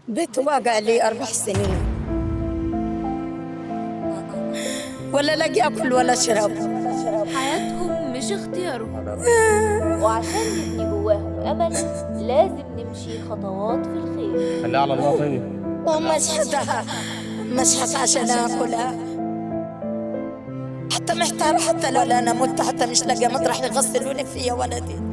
بيت واقع لي 4 سنين، ولا لاقي اكل ولا اشرب. حياتهم مش اختيارهم، وعشان نبني جواهم امل لازم نمشي خطوات في الخير. خليها على الله. طيب ومشحتها مشحت عشان اكلها، حتى محتار، حتى لو انا مت حتى مش لاقيه مطرح يغسلوني فيه يا ولدي.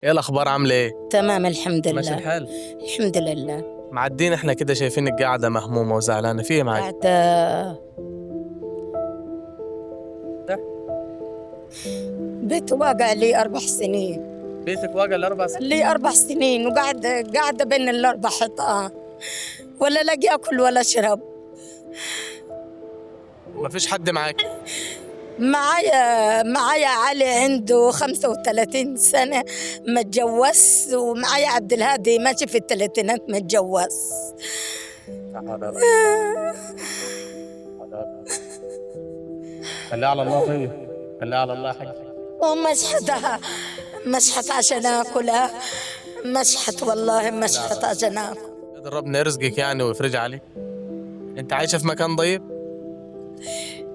ايه الاخبار، عامله ايه؟ تمام الحمد ماشي لله. الحال؟ الحمد لله. معدين احنا كده شايفينك قاعدة مهمومه وزعلانه، في ايه معاك؟ قاعدة بيت واقع لي 4 سنين. بيتك واقع ل4 سنين؟ لي 4 سنين وقاعدة قاعدة بين ال4 حيطان، ولا لاقي اكل ولا اشرب. مفيش حد معاك؟ معايا علي عنده 35 سنة ما اتجوزش، ومعايا عبد الهادي ماشي في الثلاثينات ما اتجوزش. خليها على الله. طيب خليها على الله يا حاج. ومشحتها مشحت عشان اكلها، مشحت والله مشحت عشان اكل. ربنا يرزقك يعني ويفرج عليك. انت عايشه في مكان ضيق؟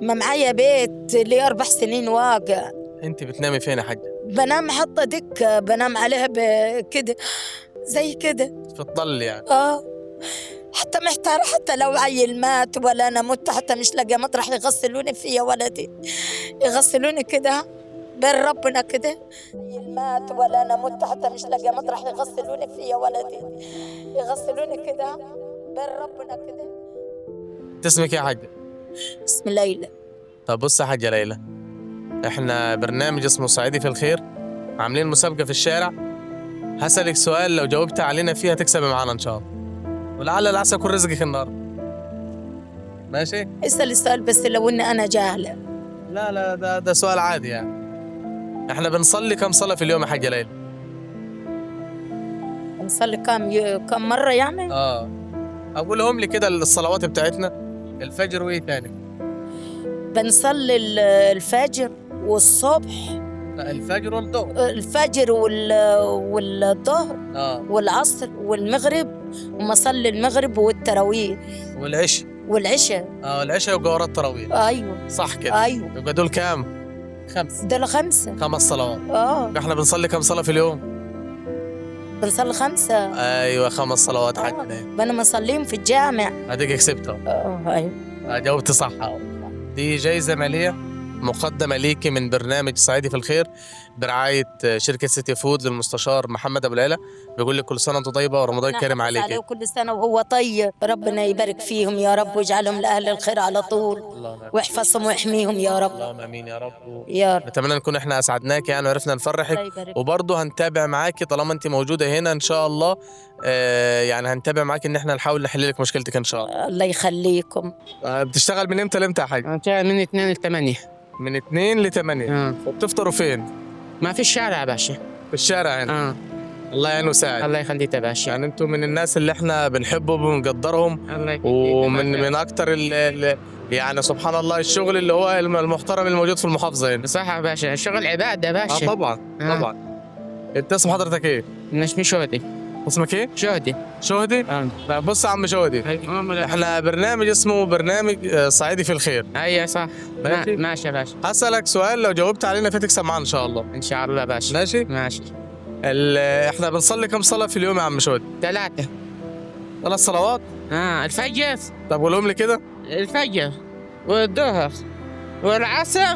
ما معايا بيت لي 4 سنين واقع. انت بتنامي فين يا حاجة؟ بنام حاطه دكه، بنام عليها كده زي كده في الظل يعني. حتى محتار، حتى لو عيل مات ولا انا مت حتى مش لاقيه مطرح يغسلوني فيه يا ولدي، يغسلوني كده بين ربنا كده. عيل مات ولا انا مت حتى مش لاقيه مطرح يغسلوني فيه يا ولدي، يغسلوني كده بين ربنا كده. اسمك يا حاجة؟ اسمي ليلى. طب بص يا حاجة ليلى، احنا برنامج اسمه صعيدي في الخير، عاملين مسابقة في الشارع. هسألك سؤال لو جاوبت علينا فيها تكسبي معانا ان شاء الله، ولعل العسى يكون رزقك النهارده. ماشي؟ اسأل السؤال بس لو اني انا جاهلة. لا لا، ده سؤال عادي يعني. احنا بنصلي كم صلاة في اليوم يا حاجة ليلى؟ بنصلي كم مرة يعني؟ اقولهم لي كده الصلوات بتاعتنا، الفجر وايه تاني؟ بنصلي الفجر والصبح. لا، الفجر والظهر. الفجر والظهر والعصر والمغرب، ومصلي المغرب والتراويح والعشاء. والعشاء. العشاء وجوارات التراويح. ايوه صح كده. ايوه. يبقى دول كام؟ 5. دول 5. 5 صلوات. احنا بنصلي كم صلاة في اليوم؟ بنصلي 5. ايوه 5 صلوات حاجة. انا بنصليهم في الجامع. اديك كسبتها. ايوه جاوبت صح. دي جايزة مالية مقدمة ليكي من برنامج صعيدي في الخير برعاية شركة سيتي فود للمستشار محمد أبو العلا. بيقول لك كل سنة وأنت طيبة ورمضان كريم عليكي. كل سنة وهو طيب، ربنا يبارك فيهم يا رب ويجعلهم لأهل الخير على طول، ويحفظهم ويحميهم يا رب. اللهم آمين يا رب. يا رب. نتمنى نكون احنا أسعدناك يعني وعرفنا نفرحك، وبرضه هنتابع معاكي طالما أنت موجودة هنا إن شاء الله. يعني هنتابع معاكي إن احنا نحاول نحل لك مشكلتك إن شاء الله. الله يخليكم. بتشتغل من إمتى لإمتى يا حاج؟ بشتغل من 2 ل 8. من 2 ل 8. وبتفطروا فين؟ ما في الشارع يا باشا. في الشارع هنا. الله يعينه ويساعد. الله يخليك يا باشا. يعني انتم من الناس اللي احنا بنحبهم وبنقدرهم. الله يخليك. ومن من اكتر يعني سبحان الله الشغل اللي هو المحترم الموجود في المحافظة هنا. صح يا باشا، الشغل عباده يا باشا. طبعا. طبعا. انت اسم حضرتك ايه؟ انا اسمي شهدي. اسمك ايه؟ شهدي. شهدي؟ لا بص يا عم شهدي، احنا برنامج اسمه برنامج صعيدي في الخير. ايوه صح. ماشي ماشي يا باشا. هسألك سؤال لو جاوبت علينا فيه تكسب معانا ان شاء الله. ان شاء الله يا باشا. ماشي؟ ماشي. احنا بنصلي كم صلاة في اليوم يا عم شهدي؟ 3. 3 صلوات؟ الفجر. طب قولهم لي كده. الفجر والظهر والعصر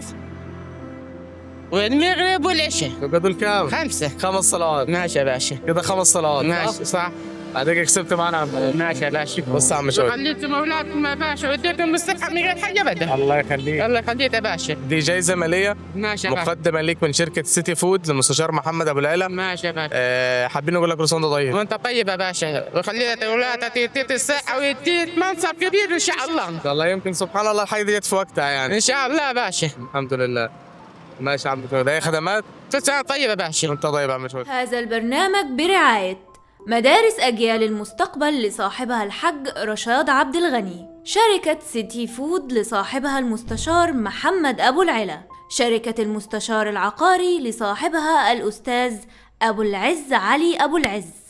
والمغرب والعشاء. يبقى دول كام؟ 5. 5 صلوات. ماشي يا باشا. كده 5 صلوات. ماشي صح. بعدك كسبت معانا يا عم. ماشي يا باشا. بص يا عم شهدي، خليتم اولادكم يا باشا واديتهم الصحة من غير حاجة ابدا. الله يخليك. الله يخليك يا باشا. دي جايزة مالية ماشي يا باشا مقدمة ليك من شركة سيتي فود للمستشار محمد أبو العلا. ماشي يا باشا. حابين نقول لك كل سنة وأنت طيب. وانت طيب يا باشا، وخلينا اولادك تديك الصحة ويديك منصب كبير ان شاء الله. الله يمكن سبحان الله الحاجة دي جت في وقتها يعني. ان شاء الله يا باشا. الحمد لله. ماشي يا عم شهدي، أي خدمات؟ كل سنة طيب يا باشا. وأنت طيب يا عم شهدي. هذا البرنامج برعاية مدارس أجيال المستقبل لصاحبها الحاج رشاد عبد الغني، شركة سيتي فود لصاحبها المستشار محمد أبو العلا، شركة المستشار العقاري لصاحبها الأستاذ أبو العز علي أبو العز.